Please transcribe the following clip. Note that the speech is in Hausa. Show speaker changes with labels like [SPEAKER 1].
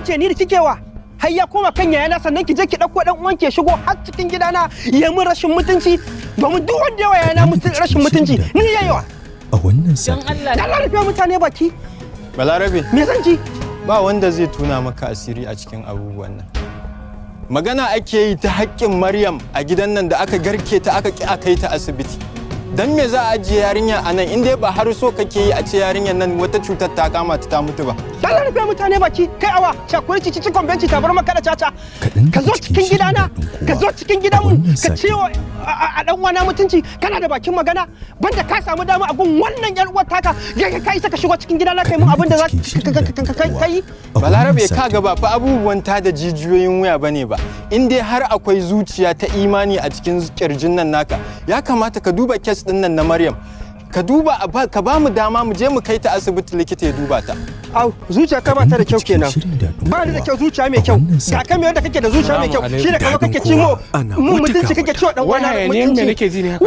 [SPEAKER 1] wuce ni da kike wa, har ya koma kan yayana, sannan ki je ki ɗauko ɗan uwan ki ya shigo har cikin gidana ya mun rashin mutunci, domin duk wanda ya wa yayana rashin mutunci, ni ya yi wa.
[SPEAKER 2] A wannan
[SPEAKER 3] Don
[SPEAKER 2] satin.
[SPEAKER 3] Allah.
[SPEAKER 1] Allah, rufe mutane baki.
[SPEAKER 4] Balarabe,
[SPEAKER 1] Me zan ci?
[SPEAKER 4] ba wanda zai tuna maka asiri a cikin abubuwan nan. Magana ake yi ta haƙƙin Maryam a gidan nan da aka garke ta, aka ƙi a kai ta asibiti. Dan me za a ajiye yarinya a nan, in dai ba har so kake yi a ce yarinyar nan wata cutar ta kama ta, ta mutu ba?
[SPEAKER 1] Allah, rufe mutane baki. Kai awa cakuri cici cikon benci tabar maka da caca.
[SPEAKER 2] Kaɗan
[SPEAKER 1] Ka
[SPEAKER 2] daga
[SPEAKER 1] zo
[SPEAKER 2] cikin
[SPEAKER 1] cikin
[SPEAKER 2] shirin
[SPEAKER 1] gidana,
[SPEAKER 2] Daɗin
[SPEAKER 1] ka
[SPEAKER 2] Kowa
[SPEAKER 1] zo cikin
[SPEAKER 2] a
[SPEAKER 1] gidanmu,
[SPEAKER 2] wannan
[SPEAKER 1] ka
[SPEAKER 2] satin.
[SPEAKER 1] ce wa a dan uwana mutunci. Kana da bakin magana, banda ka samu dama a gun wannan yar uwar taka, ya ka isa ka shigo cikin gidana kai mun abin da za ka yi?
[SPEAKER 2] A wannan
[SPEAKER 4] Balarabe, ka
[SPEAKER 2] satin.
[SPEAKER 4] ga ba fa abubuwan ta da jijiyoyin wuya bane ba. In dai har akwai zuciya ta imani a cikin kirjin nan naka, ya kamata ka duba case din nan na Maryam. Ka duba ka ba mu dama mu je mu kai ta asibiti, likita ya duba ta.
[SPEAKER 1] Au, zuciya ka ba ta da kyau kenan.
[SPEAKER 2] Shirin Daɗin
[SPEAKER 1] Ba ni da
[SPEAKER 2] Kowa
[SPEAKER 1] kyau, zuciya mai
[SPEAKER 2] a
[SPEAKER 1] kyau.
[SPEAKER 2] wannan
[SPEAKER 1] Ga
[SPEAKER 2] satin.
[SPEAKER 1] ka mai wanda kake da zuciya mai kyau, shi da kama
[SPEAKER 2] Daɗin
[SPEAKER 1] kake ci
[SPEAKER 2] Kowa ana
[SPEAKER 1] mu
[SPEAKER 2] wata
[SPEAKER 1] mutunci,
[SPEAKER 2] ga
[SPEAKER 1] kake ciwo dan
[SPEAKER 5] Wai
[SPEAKER 1] uwana
[SPEAKER 5] hayaniyan me
[SPEAKER 1] mutunci.
[SPEAKER 5] nake ji ne haka?